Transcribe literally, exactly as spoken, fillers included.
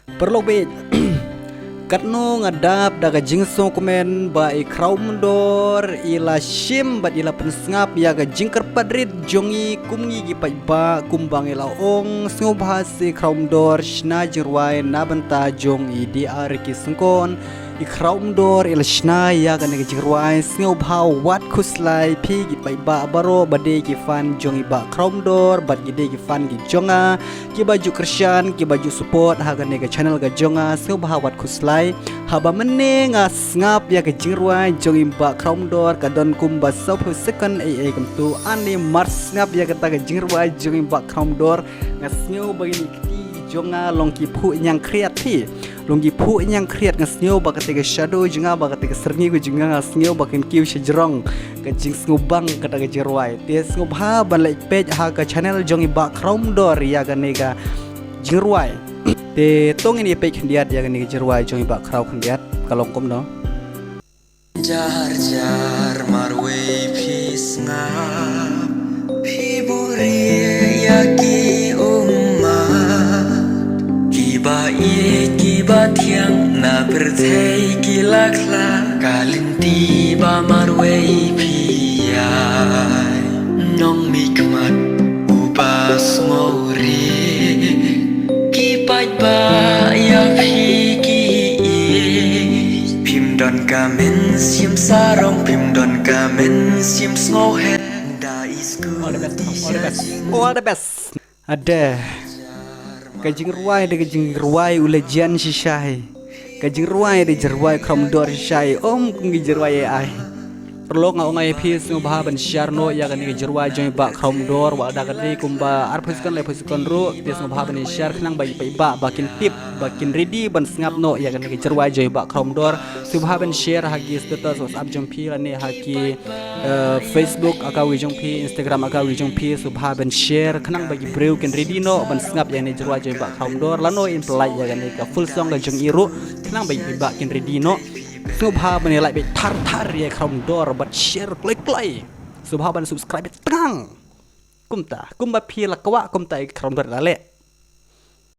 Paralok bad katno nga dap da ka jingsngewkmen ba i Khraw Umdor i la shim bad i la pynsngap ïa ka jingkyrpad rit jong i kum ngi ki paidbah, kumba ngi la ong, sngewbha se Khraw Umdor shna jingrwai na bynta jong i D R Ricky Syngkon. I Khraw Umdor i la shna ïa kane ka jingrwai, sngewbha wat khuslai phi ki paidbah baroh ba dei ki fan jong i Bah Khraw Umdor bad ki dei ki fan ki jong nga, kiba ju kyrshan, kiba ju support ha kane ka channel ka jong nga, sngewbha wat khuslai. Haba mynne nga sngap ïa ka jingrwai jong i Bah Khraw Umdor, ka don kumba sawphew second ei ei kumto, ani mar sngap ïa kata ka jingrwai jong i Bah Khraw Umdor, nga sngew ba kine ki kti jong nga long ki phuh ñiangkhriat phi. Long ki phuh ñiangkhriat, nga sngew ba kata ka shadow jong nga, ba kata ka syrngiew ka jong nga, nga sngew ba kan kiew sha jrong ka jingsngewbang kata ka jingrwai. Te sngewbha ban leit peit ha ka channel jong i Bah Khraw Umdor ïa kane ka jingrwai. Te to ngin ïa peit khyndiat ïa kane ka jingrwai jong i Bah Khraw khyndiat, ka long kumno. Jar jar marwei phi sngap, phi buhrieh ïa ki ummat, kiba ïeit kiba thiang na pyrthei ki la khlad, ka lynti ba marwei phi ïai, nongmihkhmat uba sngewrit, ki paidbah ïa phi ki ïeit. Phim don ka mynsiem sarong, phim don ka mynsiem sngewheh. Da i skul, all the best, all the best, all the best. Ade. Ka jingrwai da ka jingrwai u la jan shisha hi. Ka jingrwai da jingrwai Khraw Umdor shisha hi. Ym kum ki jingrwai ai ai. Paralok, nga ong ïa phi, sngewbha ban share noh ïa kane ka jingrwai jong i Bah Khraw Umdor, wat la ka dei kumba arphew second, laiphew second ruh, te sngewbha ban share khnang ba i paidbah ba kin tip, ba kin ready ban sngap noh ïa kane ka jingrwai jong i Bah Khraw Umdor. Sngewbha ban share ha ki status WhatsApp jong phi lane ha ki, eh, Facebook account ki jong phi, Instagram account ki jong phi, sngewbha ban share khnang ba ki briew kin ready noh ban sngap ïa kane ka jingrwai jong i Bah Khraw Umdor, lano in pynlait ïa kane ka full song ka jong i ruh khnang ba ki paidbah kin ready noh. Sngewbha ban ïa like beit thar thar ïa Khraw Umdor bad share kloi kloi. Sngewbha ban subscribe beit tang. Kumta, kumba phi la kwah kumta i Khraw Umdor la leh.